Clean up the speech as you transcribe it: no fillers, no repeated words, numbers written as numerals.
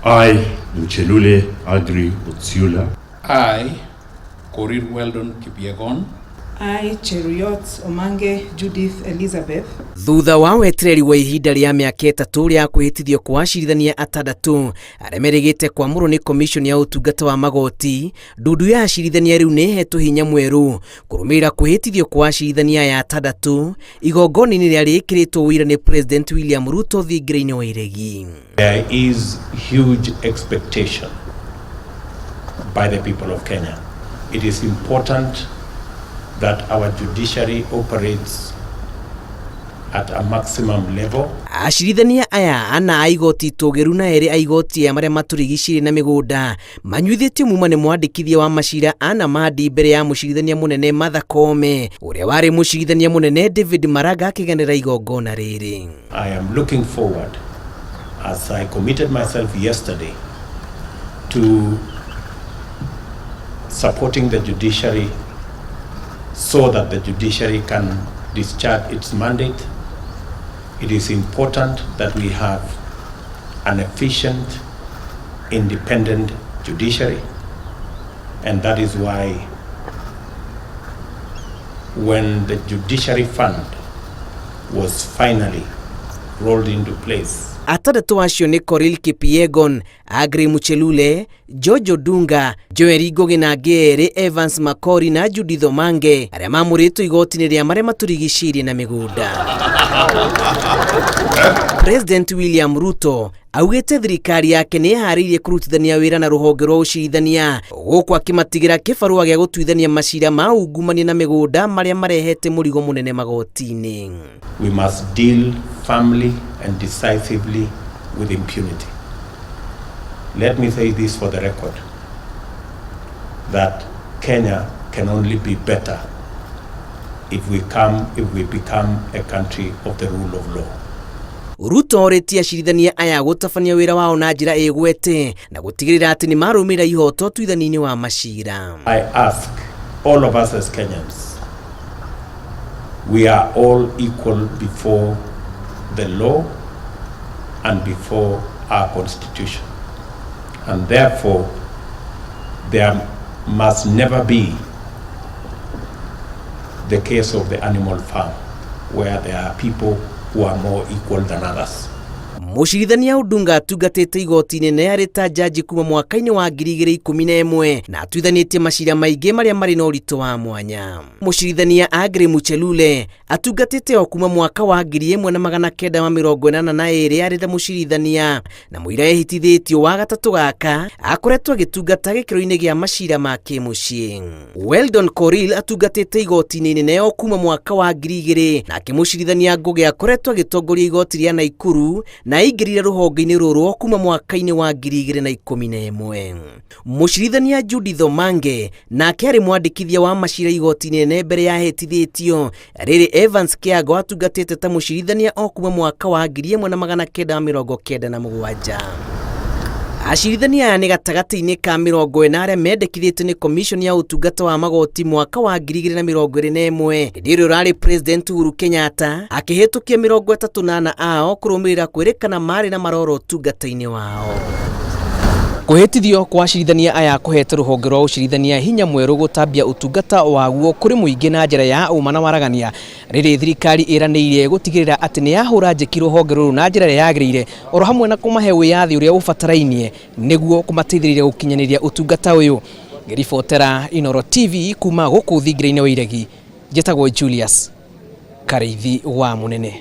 I, Muchelule Agri Otsiula. I, Korir Weldon Kipyegon. I, Cheruiyot Omange Judith Elizabeth. Thutha wa wetereri wa ihinda rĩa mĩaka 3 rĩa kwĩhĩtithio kwa acirithania atandatũ arĩa merĩgĩte kwamũrwo nĩ commission ya ũtungata wa magoti, ndundu ya acirithania rĩu nĩ ĩhetwo hinya mwerũ kũrũmĩrĩra kwĩhĩtithio kwa acirithania aya atandatũ igongona-inĩ rĩa rĩkĩrĩtwo ũira nĩ President William Ruto thingira-inĩ wa iregi. There is huge expectation by the people of Kenya. It is important that our judiciary operates at a maximum level. Acirithania aya ana a igoti tũgĩru na erĩ a igoti aya marĩa matũrigicĩirie na mĩgũnda manyuithĩtio muma nĩ mwandĩkithia wa macira Anna Madi mbere ya mũcirithania mũnene Martha Koome ũrĩa warĩ mũcirithania mũnene David Maraga akĩgenera igongona rĩrĩ. I am looking forward, as I committed myself yesterday, to supporting the judiciary so that the judiciary can discharge its mandate. It is important that we have an efficient, independent judiciary, and that is why when the Judiciary Fund was finally rolled into place, Atandatũ acio nĩ Korir Kipyegon, Aggrey Muchelule, George Odunga, Joel Ngugi na angĩ erĩ Evans Makori na Judith Omange arĩa mamũrĩtwo igoti-inĩ rĩa marĩa matũrigicĩirie na mĩgũnda. President William Ruto augĩte thirikari yake nĩ ĩharĩirie kũrutithania wĩra na rũhonge rwa ũcirithania gũkũ akĩmatigĩra kĩbarũa gĩa gũtuithania macira ma ungumania na mĩgũnda marĩa marehete mũrigo mũnene magoti-inĩ. We must deal firmly and decisively with impunity. Let me say this for the record, that Kenya can only be better if we become a country of the rule of law. Ruto orĩtie acirithania aya gũtabania wĩra wao na njĩra ĩgwete na gũtigĩrĩra atĩ nĩ marũmĩrĩra ihoto ũtuithania-inĩ wa macira. I ask all of us as Kenyans, we are all equal before the law and before our constitution. And therefore, there must never be the case of the animal farm, where there are people who are more equal than others. Mũcirithania Odunga atungatĩte igoti inene arĩ ta jaji kuma mwaka-inĩ wa 2011 na atuithanĩtie macira maingĩ marĩa marĩ na ũritũ wa mwanya. Mũcirithania Aggrey Muchelule atungatĩte o kuma mwaka wa 1982 arĩ ta mũcirithania na mũira ehĩtithĩtio wa gatatũ gaka akoretwo agĩtungata gĩkĩro-inĩ gĩa macira ma kĩmũciĩ. Weldon Korir atungatĩte igoti-inĩ inene o kuma mwaka wa 2000 nake mũcirithania Ngugi akoretwo agĩtongoria igoti rĩa Naikuru na aingĩrire rũhonge-inĩ rũrũ kuma mwaka-inĩ wa 2011. Mũcirithania Judith Omange nake arĩ mwandĩkithia wa macira igoti-inĩ inene mbere ya ahĩtithĩtio. Rĩrĩ Evans Kĩago atungatĩte ta mũcirithania o kuma mwaka wa 1997. Acirithania aya nĩ gatagatĩ-inĩ ka 40 arĩa mendekithĩtio nĩ commission ya ũtungata wa magoti mwaka wa 2021 hĩndĩ ĩrĩa ũrarĩ President Uhuru Kenyatta akĩhĩtũkia 34 ao kũrũmĩrĩra kwĩrĩkana marĩ na maroro ũtungata-inĩ wao. Kwĩhĩtithio kwa acirithania aya kũhete rũhonge rwa ũcirithania hinya mwerũ gũtambia ũtungata waguo kũrĩ mũingĩ na njĩra ya ũma na waragania rĩrĩ thirikari ĩranĩire gũtigĩrĩra atĩ nĩ yahũra njeki rũhonge rũrũ na njĩra ĩrĩa yagĩrĩire oro hamwe na kũmahe wĩyathi ũrĩa ũbatarainie nĩguo kũmateithĩrĩria gũkinyanĩria ũtungata ũyũ. Ngĩribotera Inooro TV kuma gũkũ thingira-inĩ wa iregi, njĩtagwo Julius Karĩithi wa Mũnene.